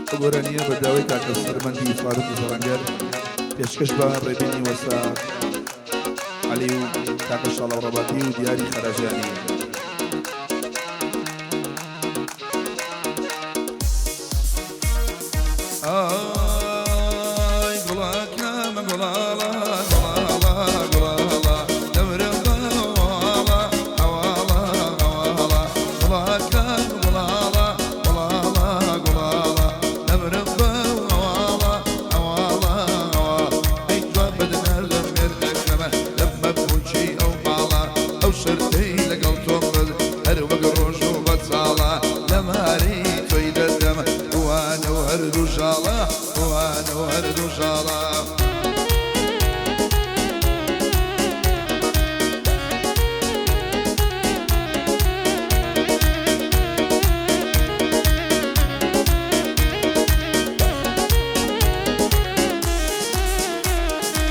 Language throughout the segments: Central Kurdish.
ئەو گۆرانییە بە داوای کاکە سەربەندی فاروقی زەڕەنگەر پێشکەش بە ڕێبینی وەسا عەلی و کاکە شاڵاو ڕەباتی و دیاری خەراجیانی. ئای گوڵەکەم گوڵاڵە گوڵاڵە گوڵاڵە دەمرم بەواڵە هەواڵە هەواڵە گوڵەکەم گوڵاڵە گوڵاڵە گوڵاڵە دەمرم بەواڵە هەواڵە هەواڵ ئەی جواب بدەنەردم مێردەکەمە دەبمە بووکی ئەو ماڵە ئەو شەرتەی لەگەڵ تۆم بەد هەر وەک ڕۆژ و بەتاڵە لە ماری تۆی دەدەم وانە و هەردوو ژاڵە وانە و هەردوو ژاڵە.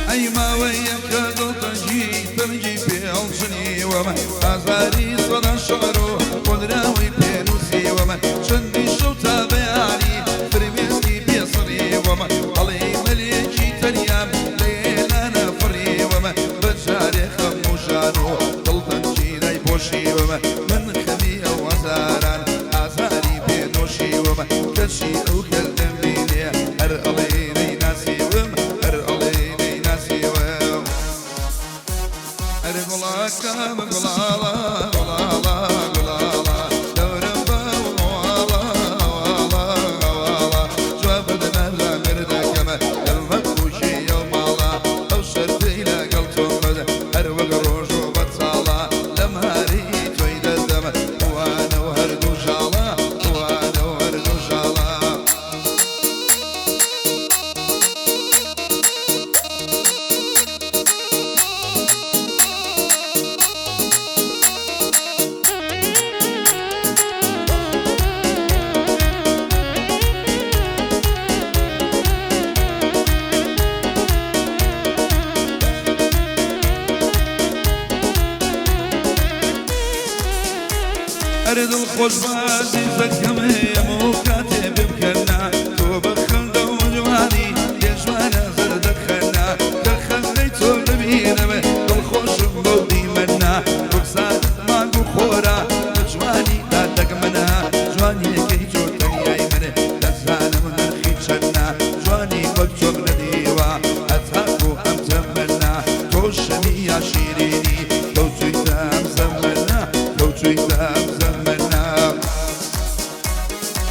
ئەی ماوەیەکە دڵتەنگی تەنگی پێ هەڵچنیوەم ئازاری سەدان شعر و قۆنراوەی پێ نووسیوەم چەندین شەو تا بەیانی فرمێسکی پێ سڕیوەم ئەڵێی مەلێکی تەنیام لە هێلانە فڕیوەم بە جارێ خەم و ژان و دڵتەنگی دایپۆشیوەم من خەمی ئەو هەزاران ئازاری پێ نۆشیوم کەچی ئەو کەس دەمبینێ هەر ئەڵێی نەیناسیوم هەر ئەڵێی نەیناسیوم ئەرێ گوڵەکەم گوڵاڵە گوڵاڵە گوڵاڵە دەورم بە هەواڵە هەواڵە هەواڵە جوابت نەدا مێردەکەم دەمە بووکی ئەو ماڵە ئەو شەرتەی لەگەڵ تۆم بەد هەر وەک ڕۆژ و بەتاڵە لە ماری تۆی دەدەم وانە و هەردوو ژاڵە وانە و هەردوو ژاڵە. ئەرێ دڵخۆش بە ئازیزەکەم هەیەم و کاتێ بمکەنە تۆ بە خەندە و جوانی لێژوانە زەردەخەنە کە خەندەی تۆ دەبینم دڵخۆشم بەو دیمەنە ڕوخسارت مانگ و خۆرە لە جوانیدا دەگمەنە جوانیەکەی تۆ تەنیای منێ دەزانم نرخی چەنە جوانی وەک تۆم نەدیوە هەتاکو ئەم تەمەنە تۆ شەمی یا شیرینی کەوتوویتە ئەم زەمەنە کەوتوویتە ئەم زەمەنە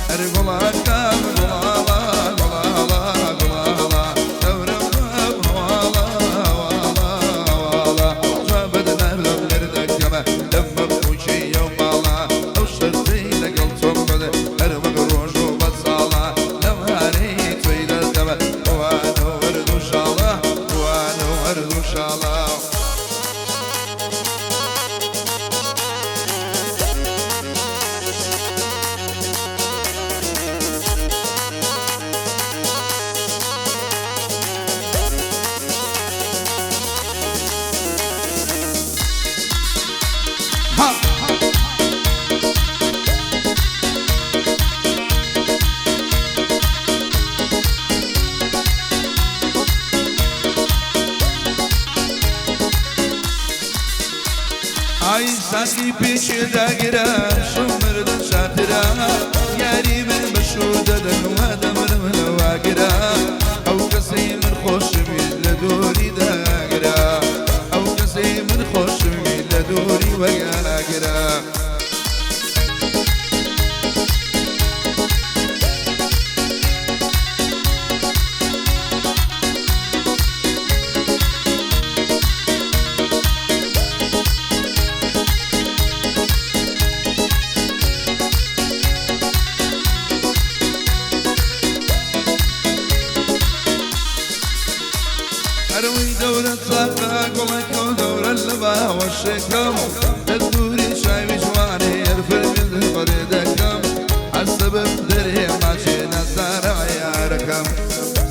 ئەرێ گوڵەکەم گوڵاڵە گوڵاڵە گوڵاڵە دەورم بەم هەواڵە هەواڵە هەواڵە جوابت نەردم مێردەکەم دەمە بووکی ئەو ماڵە ئەو شەرتەی لەگەڵ تۆم بەد هەر وەک ڕۆژ و بەتاڵە لەم هارەی تۆی دەدەم وانە و هەردوو ژاڵە وانە و هەردوو ژاڵە. ها. ئای ساقی پێچێ داگرە شەو مردن شاترە یاری من بەشوو دەدەن وا دەمرم لەواگرە ئەو کەسەی من خۆشمویست لە دووری داگرە ئەو کەسەی من خۆشمویست لە دووری وەگاگرە. ئەرەوەی دەورە چاکە گوڵەکە و دەورە لە باوەشێکم لە دووری چاوی جوانێ ئەرفرمێ بەڕێ دەکەم حەسەبم دەرێ ماچێ نازارە یارەکەم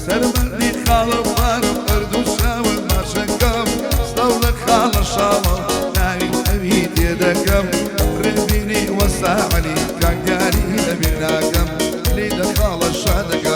سەربەندی خاڵە فارم هەردوو چاوم ماچەکەم سڵاو لە خاڵە شاڵم ناوی ئەوی تێدەکەم ڕێبینی وەسا عەلی کاکیاری لەبیر ناکەم لێی دەخاڵە شادەکەم.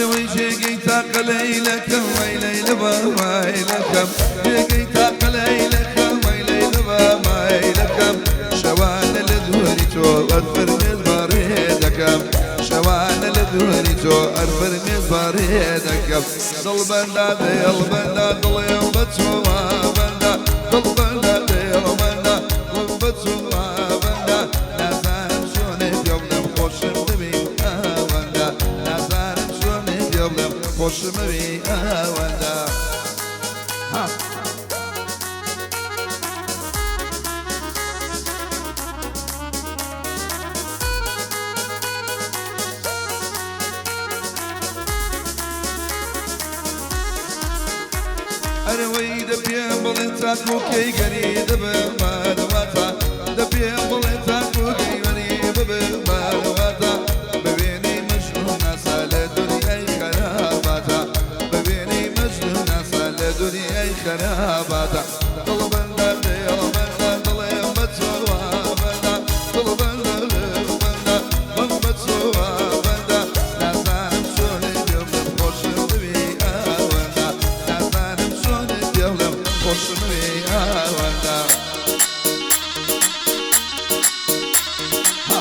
ئەرەوەی جێگەی تاقە لەیلەکەم وەی لەیلە بە مایلەکەم جێگەی تاقە لەیلەکەم وەی لەیلە بە مایلەکەم شەوانە لە دووری تۆ ئەرفەرمێز بەڕێ دەکەم شەوانە لە دووری تۆ ئەرفەرمێز بەڕێ دەکەم دڵبەندا دڵبەندا دڵێم بە تۆوە بەندە دڵبەندا دڵبەندا دڵم بە تۆوە بەندە نازانم چۆنێ پێ بڵێم خۆشم دەوێی ئەوەندە نازانم چۆنێ پێ بڵێم خۆشم ئەوێی ئەوەندە ها. ئەرەوەی دە پێم بڵێ تاکو کەی گەری دەبم مادەواتە دە پێم بڵێ تاکو کەی گەری ببم مادەواتە ببێنەی مەجنون ناسا لە دنیای خەراباتە ببێنەی مەجنون ناسا لە دنیای خەراباتە دڵبەندە دڵبەندە دڵێم بە تۆوە بەندە دڵبەندە دڵبەندە دڵم بە تۆوە بەندە نازانم چۆنێ پێ بڵێم خۆشم دەوێی ئەوەندە نازانم چۆنێ پێ بڵێم خۆشم ئەوێی ئەوەندە ها.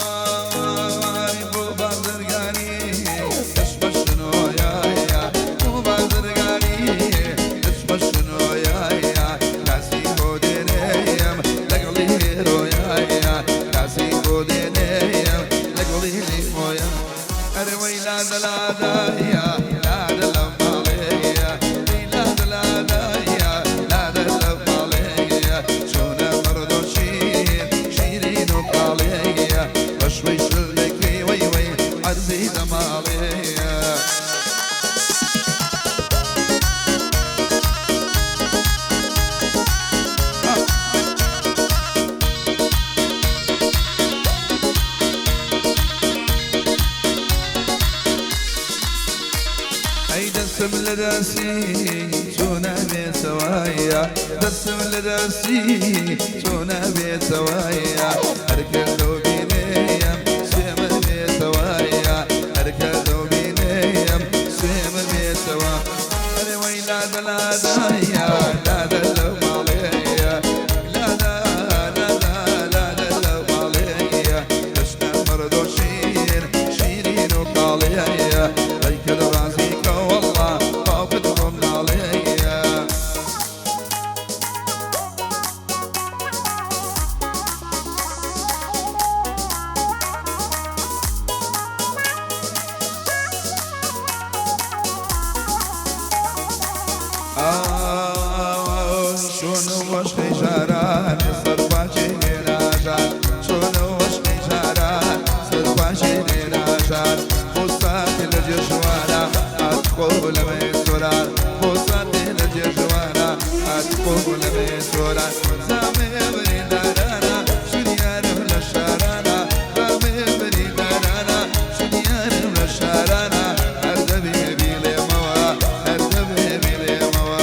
ئای بۆ بازرگانی دەچمە شنۆیایە بۆ بازرگانی دەچمە شنۆیایە کاسی بۆ دێنێم لەگەڵی هێرۆیایە کاسی بۆ دێنێم لەگەڵی لیمۆیە ئەرەوەی لادە لادایە لادە لە ماڵێیە ئەی لادە لادایە لادە لە ماڵێیە چۆنە مەڕدۆ شیر شیرین و کاڵێیە بەشوەی شلێکی وەی وەی عەرزی دەماڵێیە. ئەی دەستم لە دەستی تۆ نابێتەوەیە دەستم لە دەستی تۆ نابێتەوەیە هەرکە لەو بینێم سوێمە بێتەوەیە هەرکە لەو بینێم سوێمە بێتەوە ئەرێ وەی لادە لادایە لادە لەو ماڵێیە لادا لادا لادا لەو ماڵێیە دەشتە مەردۆ شیر شیرین و کاڵێیە دایکە لە ڕازی کە وەڵڵا باوکت بۆم ناڵێیە. چۆن وەشقی جاران سەرپاچی لێناژان چۆن وەشقی جاران سەرپاچی لێناژان بۆ ساتێ لە جێژوانە ئاتخۆ لە مێسۆران بۆ ساتێ لە جێژوانە ئاتخۆ لە مێسۆران زامێ بریندارانە شونیارم لە شارانە زامێ بریندارانە شونیارم لە شارانە هەر دەبێ بیڵێمەوە هەر دەبێ بیڵێمەوە.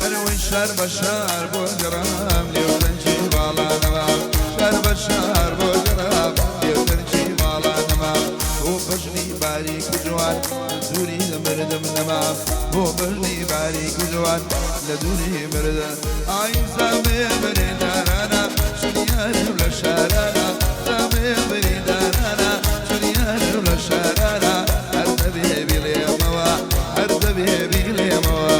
ئەرەوەی شار بە شار بۆ گەڕام لێو تەنکی باڵا نەمام شار بە شار بۆ گەڕام لێو تەنکی باڵا نەمام بۆ بەژنی باریک و جوان لە دووری لە مردم نەمام بۆ بەژنی باریک و جوان لە دووری مردم ئای زامێ بریندارانە چونیارم لە شارانە زامێ بریندارانە چونیارم لە شارانە هەر دەبێ بیڵێمەوە هەر دەبێ بیڵێمەوە.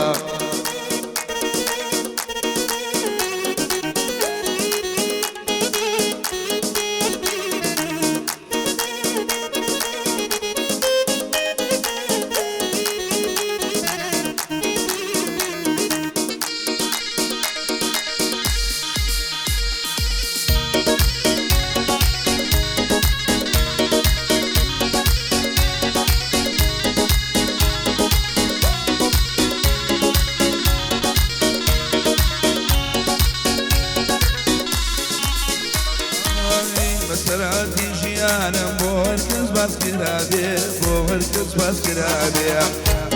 پاس کرابێ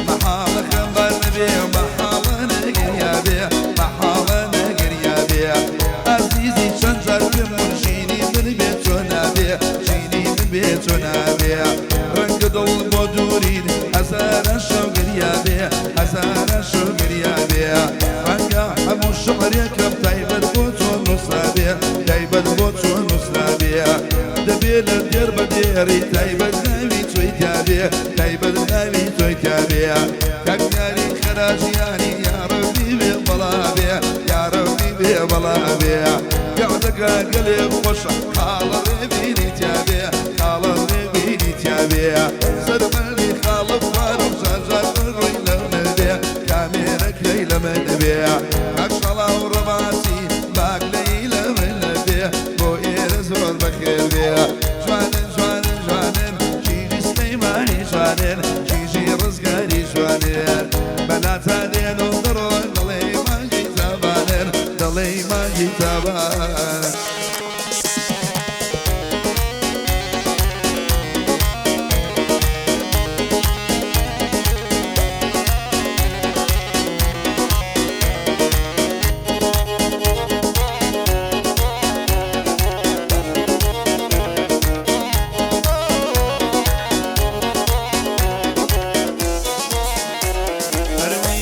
مەحاڵە خەمبار نەبێ مەحاڵە نەگریا بێ مەحاڵە نەگریا بێ ئازیزی چەند جار پێم وت ژینی من بێ تۆ نابێ ژینی من بێ تۆ نابێ ڕەنگە دڵ بۆ دوورین هەزاران شەو گریا بێ هەزاران شەو گریا بێ ڕەنگە هەموو شعرێکم تایبەت بۆ تۆ نووسرابێ تایبەت بۆ تۆ نووسرابێ دەبێ لە دێر بە دێری تایبەت ناوی تۆی تیابێ تایبەت ناوی تۆی تیابێ کاک یاری خەراجیانی یاڕەبی بێ بەڵا بێ یاڕەبی بێ بەڵا بێ گەعدەکە گەلێ خۆشە خاڵە ڕێبینی تیابێ خاڵە ڕێبینی تیابێ سەرمەلی خاڵە فاروق جارجار ڕووی لەو نەبێ کامێرەکەی لە من نەبێ کاک شەڵاو ڕەباسی باک لەی لە من نەبێ بۆ ئێرە زۆر بەخێر بێ جوانن جوانن جوانن کیژی سلەیمانی جوانن کیژی ڕزگاری جوانن بەلاتا دێن و دەڕۆن دەڵێی مانگی تابانن دەڵێی مانگی تابان.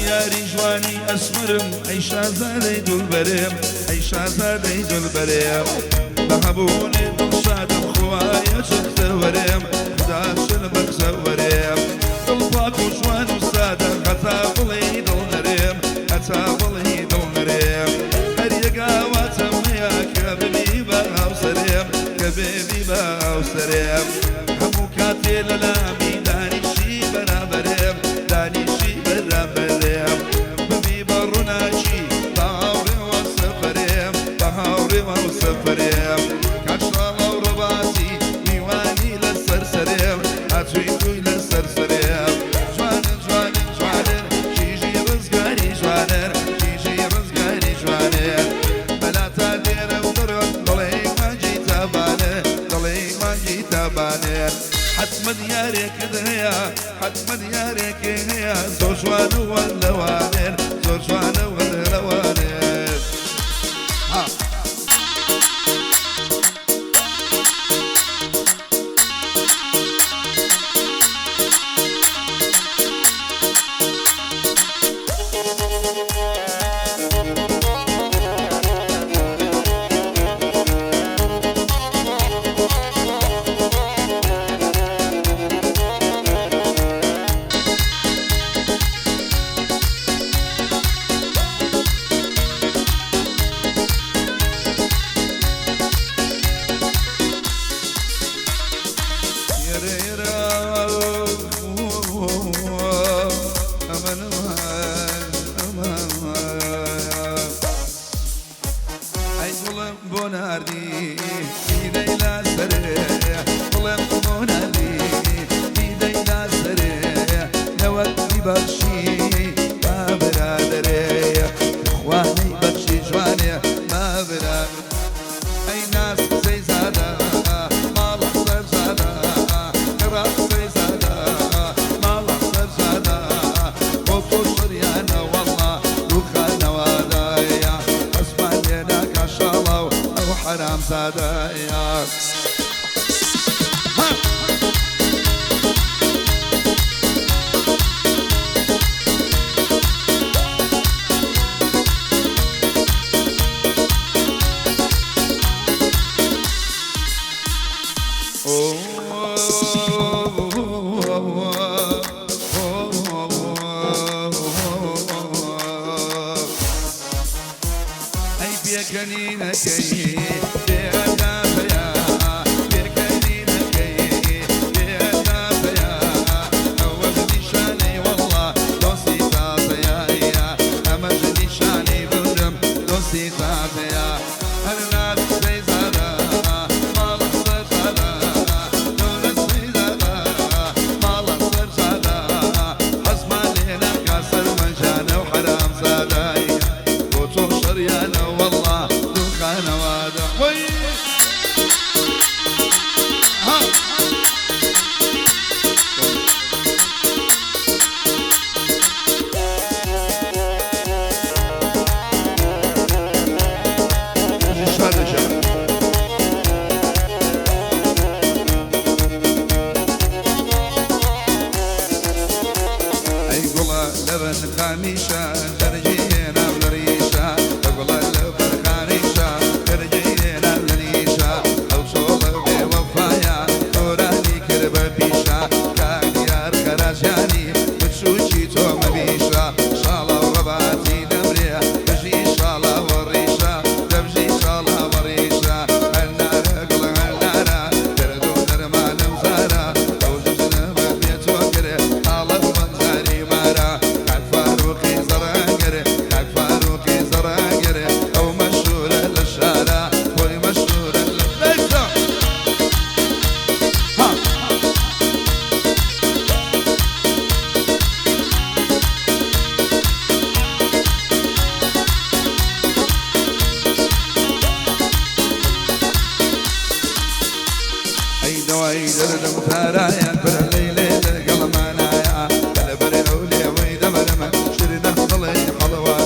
یاری جوانی ئەسمرم ئەی شازادەی دولبەرێم ئەی شازادەی دولبەرێم بە هەبوونی دڵشادم خوایە چەختەوەرێم خودا چل بەخسەوەرێم دڵ پاک و جوان و سادە هەتا بڵێی دڵ نەرێم هەتا بڵێی دڵ نەرێم هەر یەکاواتەم هەیە کە ببی بە هاوسەرێم کە ببی بە هاوسەرێم هەموو کاتێ لە لامی دانیشی بەرابەرێم دانیشی بەرابەرێم ببی بە ڕووناکی بە هاوڕێوە سەفەرێم بە هاوڕێوە سەفەرێم کاک شاڵە و ڕەباسی میوانی لەسەر سەرێم هاتووی توی لەسەر سەرێم جوانن جوانن جوانن کیژی ڕزگاری جوانن کیژی ڕزگاری جوانن بەلاتا دێرە و دەڕۆن دەڵێی مانگی تابانە دەڵێی مانگی تابانە حەتمەن یارێکت هەیە حەتمەن یارێکی هەیە زۆر جوانە وە لەوانێن زۆر جوانە وە لەوانێن. ها. ئەی دڵم بۆ ناردی دیدەی لاسەرێ دڵم بۆ ناردی دیدەی لاسەرێ نەوەک بیبەخشی با برادەرێ خوانەی بەخشی جوانێ با برادەرێ ئەی ناس قسەی زادە ماڵە سەرزادە کڕا قسەی زادە ماڵە سەرزادە بۆ تۆ شەریانە وەڵڵا دووخانەوادایە ئەسمان لێ ناکا شاڵە و ئەو حەرامزادەیە. ئەی پێکەنینەکەی بێئەندازەیە پێکەنینەکەی بێئەندازەیە ئەوەش نیشانەی وەڵڵا دۆستی تازەیە ئەمەش نیشانەی بمرم دۆستی تازەیە هەر ناس قسەی زادە ماڵە سەرزادە دۆنە سەیزادە ماڵە سەرزادە حەزمان لێ ناکا سەرمەجانە و حەرامزادەیە بۆ تۆ شەریانە وەڵڵا دووخانەوە. لەبن قامیشە دەرگی هێنام لە ڕیشە لە گوڵە لەبەر خانیشە دەرگی هێنام لە نیشە ئەو چۆڵە بێوەفایە گۆرانی کرد بە پیشە کاک دیار خەراجانی بچووکی تۆ مەبیشە شاڵە ڕەباتی دەمرێ بژی شاڵە وەڕیشە دەبژی شاڵە وەڕیشە هەنارە گوڵ هەنارە دەرد و دەرمانم زارە ئەو ژنە بە بێ تۆ کرێ تاڵە وەک زاری مارە کاک فاروقی زەڕەنگەرێ کاک فاروقی زەڕەنگەرێ ئەو مەشهورە لە شارە خۆی مەشهورە لە لەیسا ها. ئەی دەوای دەردم تارایە پرە لەیلێ لەگەڵمانایە لەبەر ئەو لێوەی دەمەرمە شیرنە دڵی حەڵوە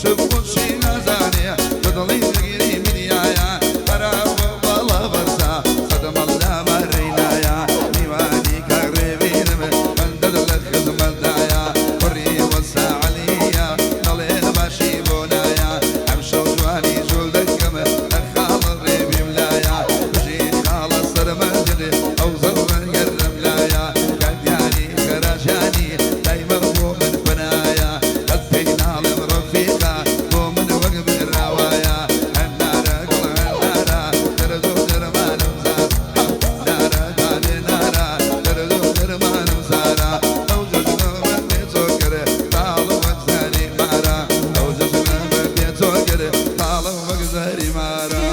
شبقوشی نازانێ بە دڵی دەگیری میدیایە بەراوە باڵا بەرزا سەدەمەڵ لامارەینایە میوانی کاک ڕێبینم بەندە لە خزمەتدایە کوڕی وەسا عەلیە دەڵێ باشی بۆ نایە ئەمشەو جوانی جوول دەکەم لە خاڵە ڕێبیم لایە بژی خاڵە سەرمەجد ئەو زەڕەنگەرم لایە کاک دیاری خەراجانی دایمە بۆ من پەنایە قەت پێی ناڵێم ڕەفیقە بۆ من وەک براوایە هەنارە گوڵ هەنارە دەرد و دەرمانم زار نارە دانێ نارە دەرد و دەرمانم زارە ئەو جەژنە بە بێ تۆ کرێ تاڵە وەک زاری مارە ئەو جەژنە بە بێ تۆ کرێ تاڵە وەک زاری مارە.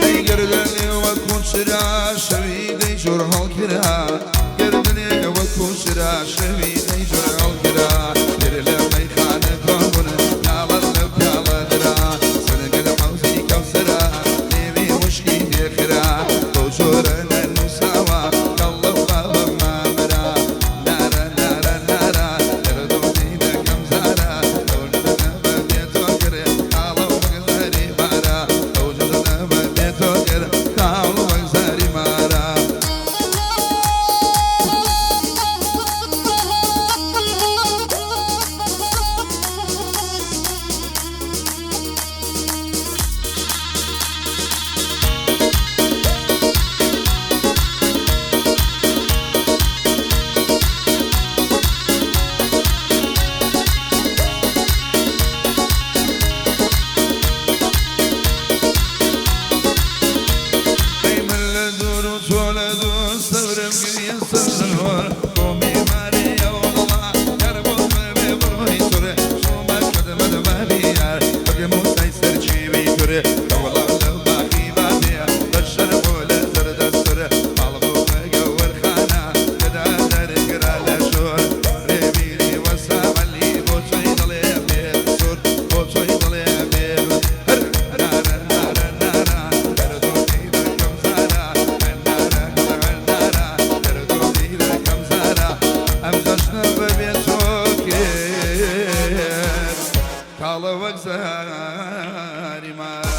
ئەی گەردنێ وەکو چرا شەوی دەی جۆر هەڵکرا گەردنێ وەکو چرا شەوی دەی جۆر هەڵکرا لێرە لە مەیخانە کۆبوون پیاڵە لە پیاڵە درا سەرگە لە حەوزی کەوسەرا لێوی وشکی تێخرا بەو جۆرە نەنووساوە کەڵە بابە مامرا نارە نارە نارە دەرد و دیدەکەم زارە ئەو ژنە بە بێ تۆ کرێ تاڵە وەک زاری مارە ئەو ژنە بە بێ تۆ کرێ تاڵە وەک زاری مارە. ئەی من لە دوور و تۆ لە دوور سەبرم گریە سەر بۆ میماری ئەوڵا یار بۆ بێ بڕۆی تورێ شۆمە خدمەت بابی یار وەک موسای سەرچیوی تورێ ئەوڵا لەو باخی بابێ بە شەرم و لە زەردەستورێ ماڵ بۆ بەگەوەرخانە گەدا دەرکرا لە شۆر ڕێبیری وەسا عەلی بۆ تۆی دڵێ بێ سوور بۆ تۆی دڵێ بێ هەر نارە نارە نارە دەرد و دیدەکەم زارە هەنارە گوڵ هەنارە دەرد و دیدەکەم زارە ئەم جەژنە بەبێ تۆ کرد تاڵە وەک زاری مارە.